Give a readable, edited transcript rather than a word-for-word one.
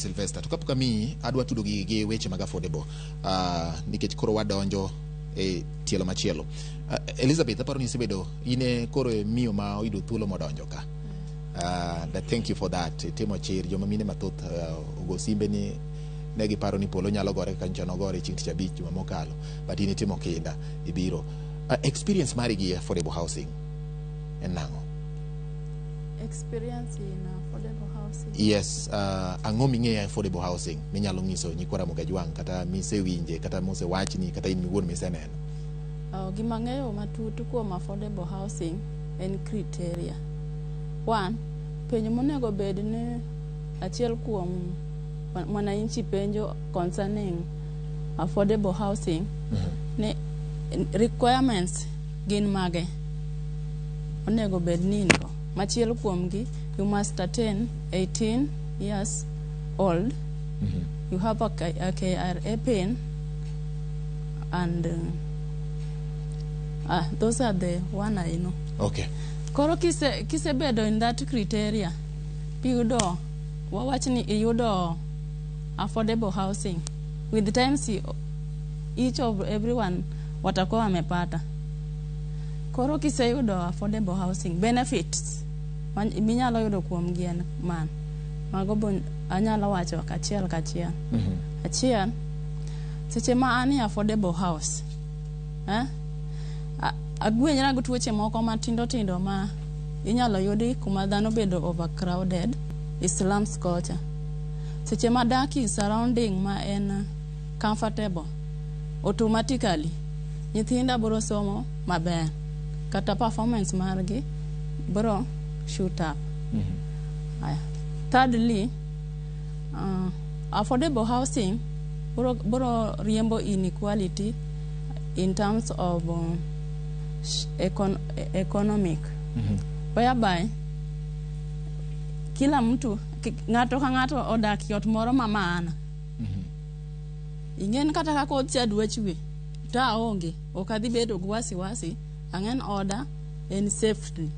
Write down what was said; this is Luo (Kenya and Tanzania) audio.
Sylvester. To kapok amiyi, adwa tudo gi weche mag affordable, nikech koro wadonjo e tielo machielo. Elizabeth, aparo ni isebedo in e koro e miyo ma oyudo thuolo modonjo ka. Thank you for that. Itimo chir joma mine mathoth ogo simbe ni ne giparo ni polo nyalo gore kaka nyocha nogore chieng' tich abich juma mokalo, but in itimo kinda ibiro. Experience mari gi affordable housing en nang'o? Experience in affordable housing? Yes, ang'o ming'eyo affordable housing minyalo nyiso nyikwa Ramogi Ajwang', kata misewinje, kata mosewachni, kata in miwuon miseneno? Gima ang'eyo matut kuom affordable housing en criteria. One, penjo monego bed ni achiel kuom mwananchi penjo concerning affordable housing ni requirements gin mage onego bed ni in go. Machielo kuomgi, you must attain 18 years old, you have a KRA PIN and those are the one I know. Koro kisebedo in that criteria, iyudo, wawach ni iyudo affordable housing, with times each of everyone watakuwa wamepata. Koro kiseyudo affordable housing, benefits minyalo yudo kuom gi en man mago bo anyalo wacho kachiel kachiel. Achiel, seche ma an e affordable house, eh? Agwenyra gi tuoche moko matindo tindo ma inyalo yudi kuma dhano bedo overcrowded e slums kocha. Seche ma dak e surrounding ma en comfortable, automatically nyithinda biro somo maber, kata performance margi biro shoot up. Aya. Thirdly, affordable housing biro riembo inequality in terms of economic, whereby kila mtu ng'ato ka ng'ato odak e ot moro ma maana. Ing'en kata ka koth cha dwa chwe to aonge, ok adhi bedo gi wasiwasi, ang'en oda en safely.